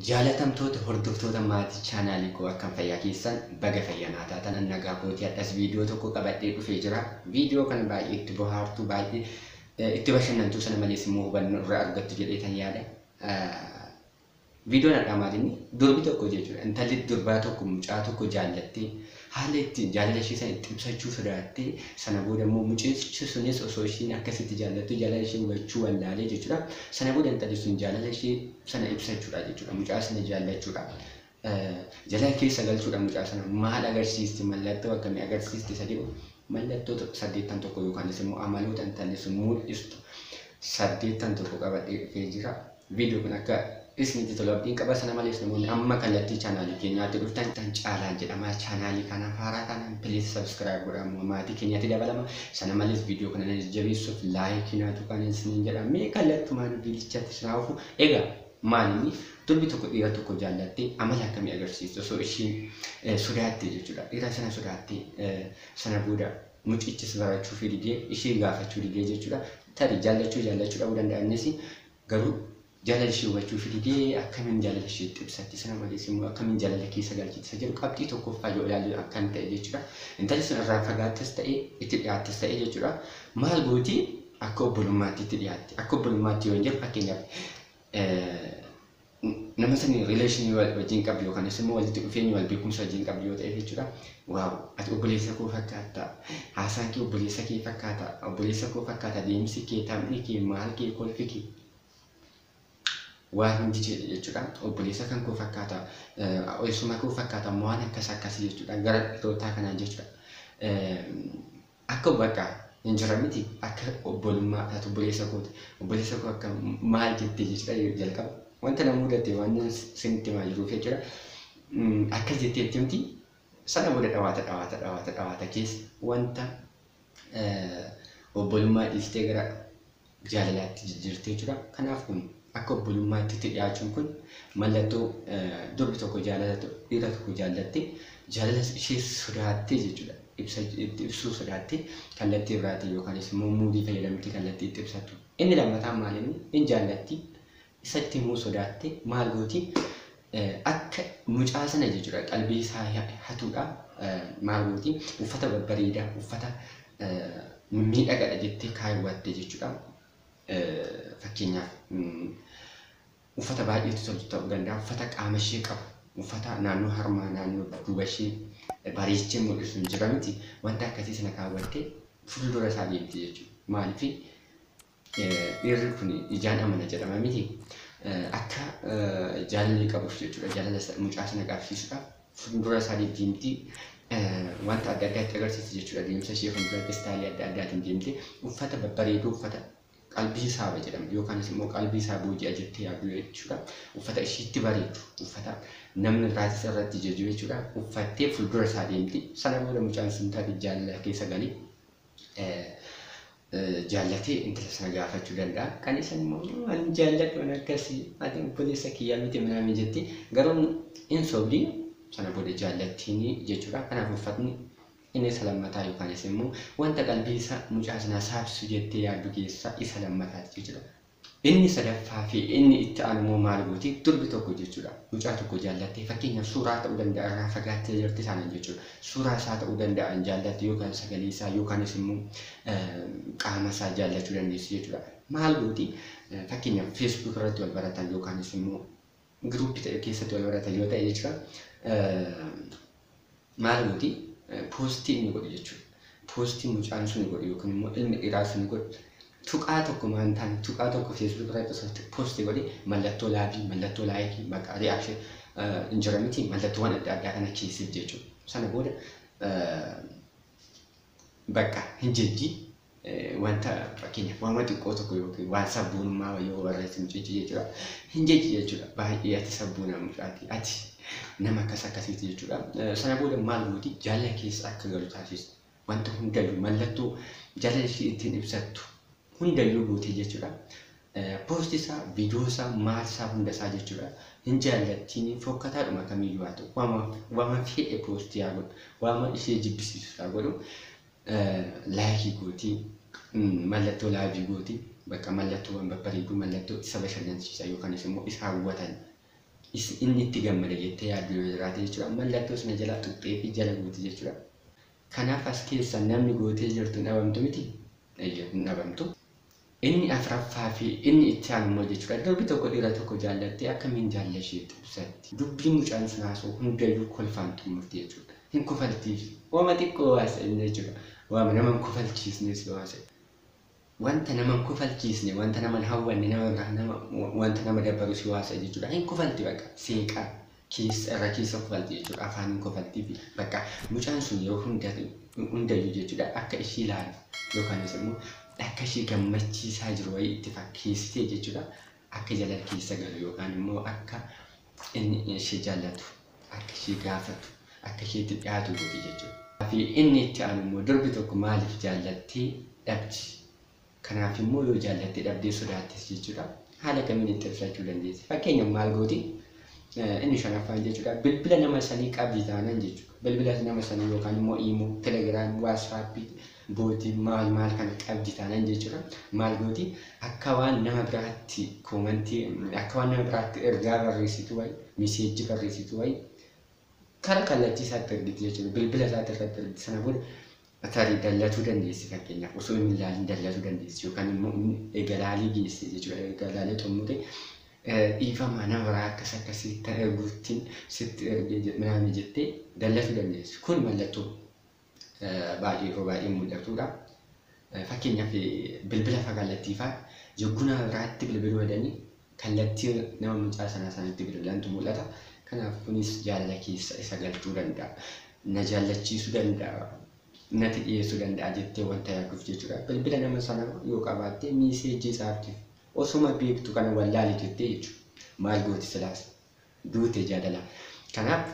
Jaalatamtoota hordoftoota maatii chaanaalii koo, akkam fayyaa keessan? Baga fayyaa naa taatan. An nagaa kootii. Hadhas viidiyoo tokko qabadhee dhufee jira. Viidiyoo kana baay'ee itti bohaartu, baay'ee itti bashannantuu, sana malees immoo hubannoo irraa argattu jedhee tan yaada. Viidiyoon hadhaa maalinni? Durbi tokko jechuudha. Intalli durbaa tokko mucaa tokko jaallattee, haala ittiin jaalala ishee sana itti ibsachuu sodaattee, sana booda immoo mucichi sunis osoo ishiin akkasitti jaallattu jaalala ishee hubachuu wallaalee jechuudha. Sana booda intalli sun jaalala ishee sana ibsachuudha jechuudha. Mucaa sana jaallachuudha. Jaalala keessa galchuudha mucaa sana. Maal agarsiisti, mallattoo akkamii agarsiisti isa jedhu, mallattoo 81 yookaanis immoo amaloota intalli sun mul'istu 81 qabadhee dhufee jira. Viidiyoo kun akka isinitti tolu abdiin qaba. Sana malees namoonni amma kallattii chaanaalii keenyaatti dhuftan, tan Caalaan jedhama. Chaanaalii kanaaf haaraa taanaan please subscribe godhaa, maatii keenyatti dabalama. Sana malees viidiyoo kana jabeessuuf like naatu kan isiniin jedha. Mee kallattumaan viidichatti isin haa. Egaa maalinni? Durbi tokko dhiira tokko jaallattee amala akkamii agarsiistu osoo ishiin sodaatte jechuudha. Dhiira sana sodaattee, sana booda mucichis barachuu fi didee ishee gaafachuu didee jechuudha. Tarii jaallachuu jaallachuu dhabuu danda'a, innis garuu jaalala ishee hubachuu fi didee akkamiin jaalala ishee itti ibsatti, sana malees immoo akkamiin jaalala keessa galchiti isa jedhu qabxii tokkoffaa yoo ilaallu akkan ta'e jechuudha. Intalli sun irraa fagaattes ta'e itti dhiyaattes ta'e jechuudha. Maal gooti? Akka obbolummaatti itti dhiyaatti. Akka obbolummaatti yoo hin jedhu, fakkeenyaaf nama sanii relation wajjin qabdu yookaanis immoo walitti dhufeenya wal beekumsa wajjin qabdu yoo ta'e jechuudha. "Wow, ati obboleessa koo fakkaata. Haasaan kee obboleessa kee fakkaata. Obboleessa koo fakkaata. Deemsi kee, taphni kee, maal kee, kolfi kee, waan hundi jedhe jechuudha. Obboleessa kan koo fakkaata. Eessuma koo fakkaata." Waan akkas akkasii jechuudha. Gara dhirootaa kanaa jechuudha. Akka bakka hin jira miti, akka obbolummaa taatu, obboleessa kooti. Obboleessa koo akka maal jettee jechuudha jalqaba. Wanta na mudate waan sinitti himaa jiruuf jechuudha. Akkas jettee itti himti. Sana booda dhawaata dhawaata dhawaata dhawaata keessa wanta obbolummaa dhiistee gara jaalalaatti jijjiirtee jechuudha. Kanaaf kun akka obbolummaatti itti dhiyaachuun kun mallattoo durbi tokko jaalala dhiira tokko jaallattee jaalala ishee sodaattee jechuudha. Itti ibsuu sodaattee kallattii biraatiin yookaanis immoo muudii fayyadamtee kallattii itti ibsattu. Inni lammataan maal inni? Hin jaallatti, isatti himuu sodaattee maal gooti? Akka mucaa sana jechuudha qalbii isaa hatuudha maal gooti? Uffata babbareedaa, uffata mimmiidhagaadha jettee kaawwatte jechuudha. Fakkeenyaaf uffata baay'eetu toltu ta'uu danda'a. Uffata qaama ishee qabu, uffata naannoo harmaa, naannoo duuba ishee bareechee mul'isu hin jira miti. Wanta akkasii sana kaawwattee fuuldura isaa deemti jechuudha. Maaliif? Dhiirri kun ijaan amana jedhama miti. Akka jaalalli qabuuf jechuudha. Jaalala mucaa sana qabsiisuudhaaf fuuldura isaa deemti. Wanta adda addaa itti agarsiisti jechuudha. Deemsa ishee fuulduratti style adda addaatiin deemte, uffata babbareedoo, uffata qalbii saaba jedhama yookaanis immoo qalbii isaa booji'a jettee yaaddu jechuudha. Uffata ishiitti bareedu, uffata namni biraatis irratti jaju jechuudha. Uffattee fuuldura isaa deemti. Sana booda mucaan sun taate jaalala keessa galee jaallatee intala sana gaafachuu danda'a. Kan isan immoo "Ani jaalladhu, ani akkasii, ati obboleessa kiyyaa miti" minaamin jetti. Garuu hin sobdi, sana booda jaallattiin jechuudha. Kanaaf uffatni inni isa lammataa yookaanis immoo wanta qalbii isaa mucaa sanaa saabsisu jettee yaaddu keessaa isa lammataati jechuudha. Inni sadaffaa fi inni itti aanu immoo maal gooti? Durbi tokko jechuudha. Mucaa tokko jaallattee, fakkeenyaaf suuraa ta'uu danda'a, irraa fagaattee jirti taanaan jechuudha. Suuraa isaa ta'uu danda'a hin jaallatti, yookaan sagalee isaa yookaanis immoo qaama isaa jaallachuu dandeessi jechuudha. Maal gooti? Fakkeenyaaf Facebook irratti wal baratan yookaanis immoo group ta'e keessatti wal baratan yoo ta'e jechuudha. Maal gooti? Post inni godhu jechuudha. Post mucaan sun godhu yookiin immoo ilmi dhiiraa sun godhu tuqaa tokko maan taane, tuqaa tokko Facebook irratti osoo post godhe, mallattoo love, mallattoo like, maqaa reaction hin jira miti, mallattoowwan adda addaa kana keessiif jechuudha. Sana booda bakka hin jejji, wanta fakkeenyaaf waan xiqqoo tokko yookiin waan sabboonummaa yoo barreesse mucichi jechuudha. Hin jejji jechuudha. "Baay'ee ati sabboona mucaati. Ati nama akkas akkasiiti" jechuudha. Sana booda maal gooti? Jaalala keessa akka galu taasisti. Wanta hundayyuu mallattoo jaalala ishee ittiin ibsattu hundayyuu gootee jechuudha. Post isaa, viidiyoo isaa, maal isaa, hunda isaa jechuudha. Hin jaallattiin, fokkataadhuma kamiyyuu haa ta'u, waama fedhe post haa godhu, waama ishee jibbisiisu haa godhu, like gootii, mallattoo love gootii, bakka mallattoowwan babbareeduu, mallattoo isa bashannansiisan yookaanis immoo isa hawwatan inni itti gammada jettee yaaddu yoo jiraate jechuudha. Mallattoo sana jala tuqxee fi jala gooti jechuudha. Kanaaf as keessa namni gootee jirtu hin dhabamtu miti? Hin dhabamtu. Inni afraffaa fi inni itti aanu immoo jechuudha. Durbi tokko dhiira tokko jaallattee akkamiin jaalala isheetti ibsatti? Dubbii mucaan sun haasa'u hundayyuu kolfaan xumurti jechuudha. Hin kofaltiif. Waama xiqqoo haasa'e jechuudha. Waama nama hin kofalchiisnes yoo haasa'e. Wanta nama hin kofalchiisne, wanta nama hin hawwanne, nama wanta nama dabbaru si haasa'e jechuudha. Hin kofalti bakka seeqaa keessa irra keessa kofalti jechuudha. Afaan hin kofaltii fi bakka mucaan sun yeroo hundayyuu jechuudha akka ishii ilaalu yookaanis immoo akka ishii gammachiisaa jiru wayii itti fakkeessitee jechuudha. Akka jala keessa galu yookaan immoo akka inni ishee jaallatu, akka ishee gaafatu, akka isheetti dhiyaatu gooti jechuudha. Fi inni itti aanu immoo durbi tokko maaliif jaallattee dhabdi? Kanaaf immoo yoo jaallattee dhabdee sodaattis jechuudha. Haala kamiin itti ibsachuu dandeessi? Fakkeenyaaf maal gooti? Inni shanaffaan jechuudha. Bilbila nama sanii qabdi taanaan jechuudha. Bilbila nama sanii yookaan immoo iimoo, telegiraam, waatsaappii, bootii maal maal kana qabdi taanaan jechuudha. Maal gooti? Akka waan nama biraatti koomantii, akka waan nama biraatti ergaa barreessitu wayi, miseejii barreessitu wayi karaa kallattii isaatti ergiti jechuudha. Bilbila isaatti irratti ergiti. Sana booda tarii dallatuu dandeessi fakkeenyaaf osoo inni ilaalin dallatuu dandeessi yookaan immoo inni eegalaalii geesse jechuudha. Eegalaalee xumuree dhiifamaa nama biraa akkas akkasitti erguuttiin sitti ergee minaan jettee dallatuu dandeessi. Kun mallattoo baay'ee yeroo baay'ee mul'atudha. Fakkeenyaaf bilbila kallattii fa'aa yogguu nama biraatti bilbiluu hedanii kallattii nama mucaa sanaa sanitti bilbilantu mul'ata. Kanaaf kunis jaalala keessa isa galchuu danda'a. Na jaallachiisuu danda'a. Natti dhiyeessuu danda'a jettee wanta yaadduuf jechuudha. Bilbila nama sana yoo qabaatte miiseejii isaatiif osuma beektu kana wallaali jettee jechuudha. Maal gooti silaas duute jaalala. Kanaaf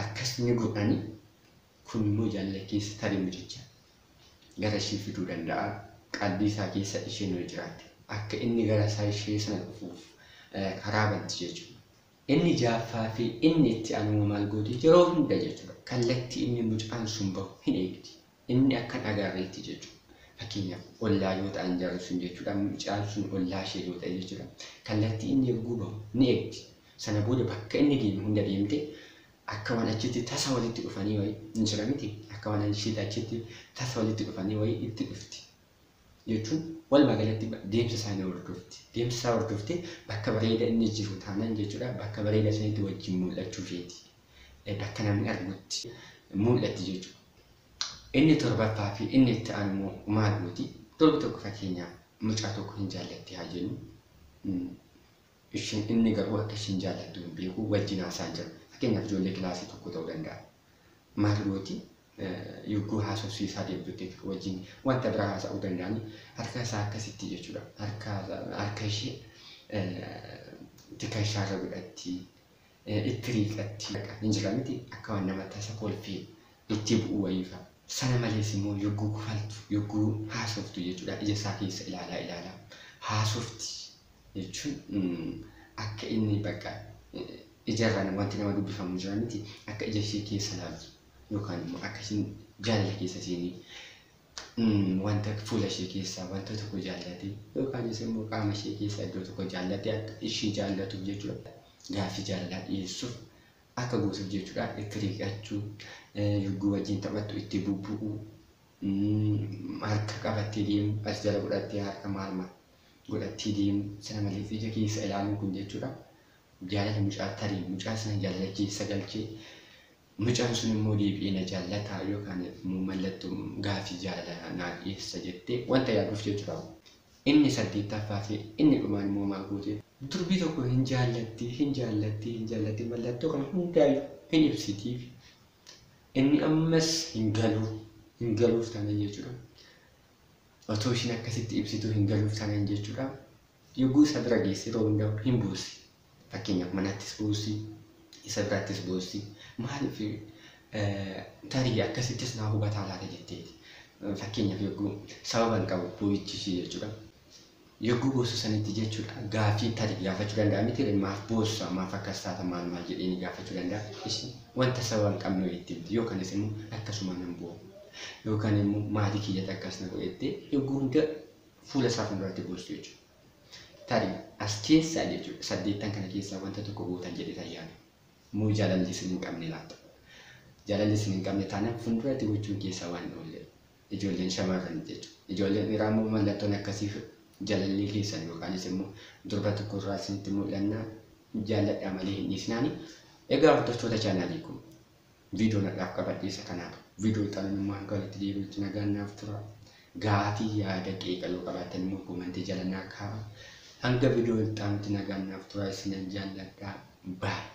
akkas ni godhani kun immoo jaalala keessa tarii mucicha gara ishee fiduu danda'a. Qalbii isaa keessa isheen yoo jiraatte akka inni gara isaa ishee sana dhufuuf karaa banti jechuudha. Inni jaaffaa fi inni itti aanu maal gooti yeroo hunda jechuudha. Kallattii inni mucaan sun bahu hin eegdi. Inni akka hin agarreetti jechuudha. Fakkeenyaaf ollaa yoo ta'an jarri sun jechuudha. Mucaan sun ollaa ishee yoo ta'e jechuudha. Kallattii inni yogguu bahu ni eegdi. Sana booda bakka inni deemu hunda deemte akka waan achitti tasa walitti dhufanii wayii hin jira miti. Akka waan achitti tasa walitti dhufanii wayii itti dhufti. Jechuun walumaa galatti deemsa isaanii hordofti. Deemsa isaa hordoftee bakka bareeda inni jiru taanaan jechuudha. Bakka bareeda sanitti wajjin mul'achuu feeti. Bakka namni argutti mul'atti jechuudha. Inni torbaffaa fi inni itti aanu immoo maal gooti? Durbi tokko fakkeenyaaf mucaa tokko hin jaallatti haa jennu. Isheen inni garuu akka isheen jaallattu hin beeku wajjin haasa'aa jira. Fakkeenyaaf ijoollee kilaasii tokko ta'uu danda'a. Maal gooti? Yogguu haasofsiisaa deemtutti wajjin wanta biraa haasa'uu danda'ani harka isaa akkasitti jechuudha. Harka ishee tika ishaarra godhatti, itti riiqatti hin jira miti akka waan nama tasa kolfee itti bu'u wayiifa. Sana malees immoo yogguu kofaltu, yogguu haasoftu jechuudha. Ija isaa keessa ilaalaa ilaalaa haasofti jechuun akka inni bakka ijarraan wanti nama dubbifamu jira miti akka ija ishee keessa ilaaltu yookaan immoo akka isheen jaalala keessa seenee wanta fuula ishee keessaa wanta tokko jaallate yookaanis immoo qaama ishee keessaa iddoo tokko jaallate akka ishee jaallatuuf jechuudha. Gaaffii jaalalaa dhiyeessuuf akka gootuuf jechuudha. Itti riiqachuu, yogguu wajjin taphattu itti bubbu'uu, harka qabattee deemu, as jala godhattee harka maal maal godhattee deemu, sana malees ija keessa ilaaluun kun jechuudha. Jaalala mucaa tarii mucaa sana jaalala keessa galchee mucaan sun immoo deebi'ee na jaallataa yookaan immoo mallattoo gaaffii jaalalaa naa dhiyeessa jettee wanta yaaduuf jechuudha. Inni saddeettaffaa fi inni dhumaan immoo maal goote? Durbii tokko hin jaallatti, hin jaallatti, hin jaallatti mallattoo kana hundaayyuu hin ibsitiif. Inni ammas hin galuu, hin galuuf taanaan jechuudha. Otoo isheen akkasitti ibsituu hin galuuf taanaan jechuudha. Yogguu isa bira geesse yeroo hundaa hin boossi. Fakkeenyaaf manattis boossi, isa birattis boossi. Maaliif tarii akkasittis naa hubataa laata jetteeti. Fakkeenyaaf yogguu sababa hin qabu boo'ichi ishee jechuudha. Yogguu boossu sanitti jechuudha gaaffii tarii gaafachuu danda'a miti maaf boossa maaf akkas taata maal maal jedhee ni gaafachuu danda'a. Isheen wanta sababa hin qabne itti himti yookaanis immoo akkasuma nan boo'a. Yookaan immoo maatii kiyyatti akkas na godhettee yogguu hunda fuula isaa fuulduratti boossu jechuudha. Tarii as keessaa jechuudha saddeettan kana keessaa wanta tokko gootan jedhee tayyaadha. Moo jaalalli isin hin qabne laata? Jaalalli isin hin qabne taanaan fuulduratti gochuun keessaa waan hin oolle. Ijoolleen shamarran jechuudha. Ijoolleen dhiiraa immoo mallattoon akkasii jaalalli keessan yookaanis immoo durba tokko irraa isinitti mul'annaa jaalladhaa malee hin dhiisnaani. Egaa hordoftoota chaanaalii kun viidiyoo nadhaaf qabadhe isa kanaaf viidiyoo xalanummaa hanga walitti deebi'utti nagaan naaf tura. Gaafii yaada qeeqa yoo qabaattan immoo koomentii jala naa kaa'aa. Hanga viidiyoo itti aanutti nagaan naaf tura isinan jaalladhaa. Baay'ee.